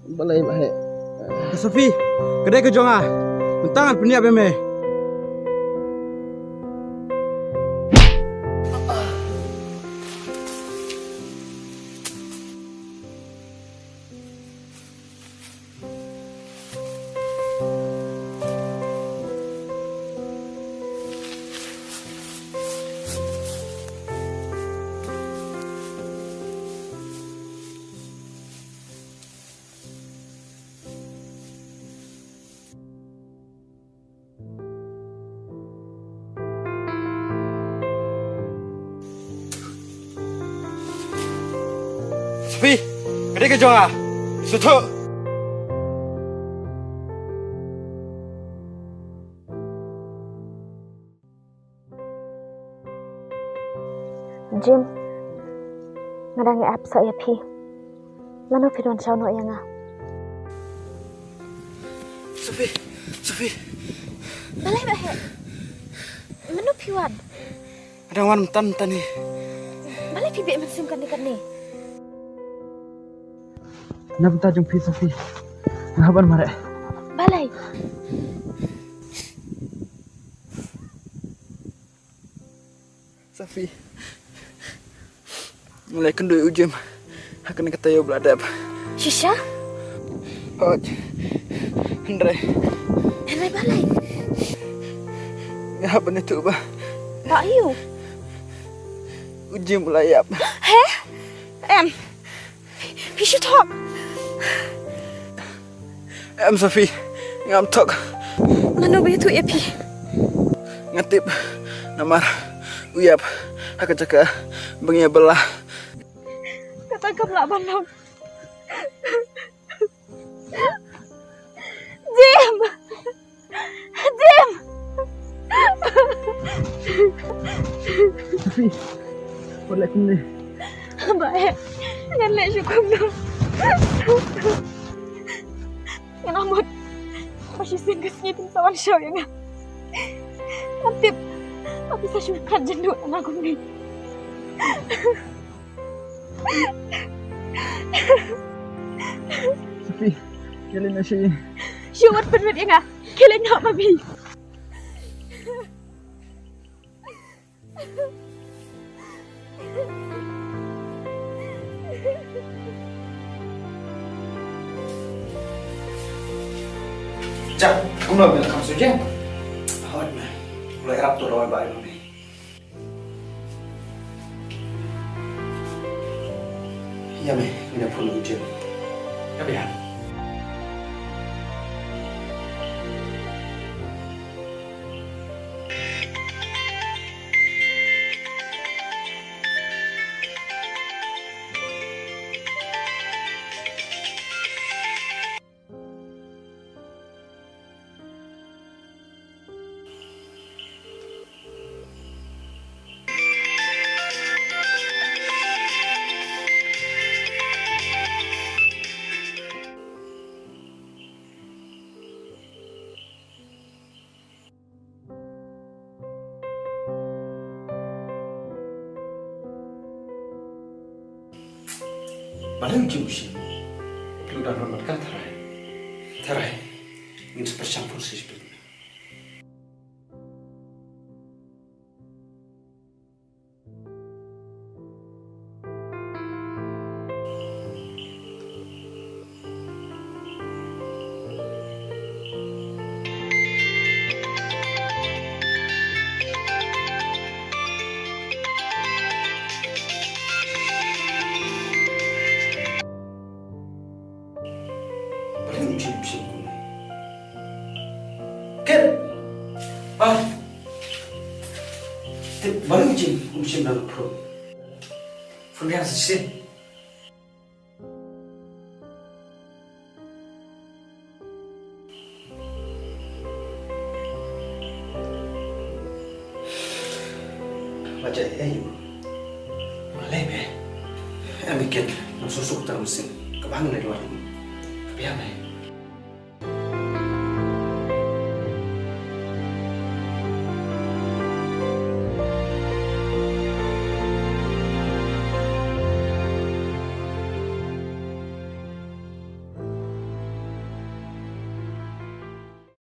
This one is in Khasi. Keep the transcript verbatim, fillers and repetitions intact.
Balei ba heh? Ka Sophie, ka dei ka jong nga. Mynta ngan pynïap ïa me. Sophie, ka dei ka jong nga. Suthu. Jim, nga dang ïa ap sa ïa phi. Mano phi don shaw noh ïa nga? Sophie, Sophie. Balei ba heh? Mano phi wan? Nga dang wan mynta mynta ni. Balei phi beh mynsiem kane kane? Na bynta jong phi Sophie. Nga hap ban mareh. Balei? Sophie. Nga la ïakynduh ïa u Jim ha kane ka taïew ba la dep. Shisha? Hooid. Hynrei. Hynrei balei? Nga hap ban ïathuh ba. Ba aiu? U Jim u la ïap. Heh? Em. Phi shu thok? Em Sophie, ngam thok. Mano ba ïathuh ïa phi? Nga tip namar u ïap ha ka jaka ba ngi ïa bylla. Kata kam lah ban long. Jim! Jim! Sophie, wat leh kumne. Ba eh, ngan leh shuh kumno? Nga la mut ba shisien ka sngi phin sa wan shaw ïa nga. Ngam tip ba phi sa shu khat jynduh ïa nga kumne. Sophie, khie leit noh sha ïing. Shu wat pynwit ïa nga. Khie leit noh ma phi. Jang, kumno, me la kham shu jam? Hooid me. U la ïarap to roi bai ma me. Ïa me, ngin ïa phone u Jim. Ïa me ïa. Balei u Jim u shim? Phi u dang ron mat ka tharai. Tharai. Ngin sa pyrshang phone sa shipit. Balei u Jim u shim kumne? Ken! Ba! Te balei u Jim u shim na phone? Phone ïa sa shisien. Ba jai ei u. Balei me? Em i ken, nang suk suk tang mynsiem. Ka bang ne luar. Ka biang me.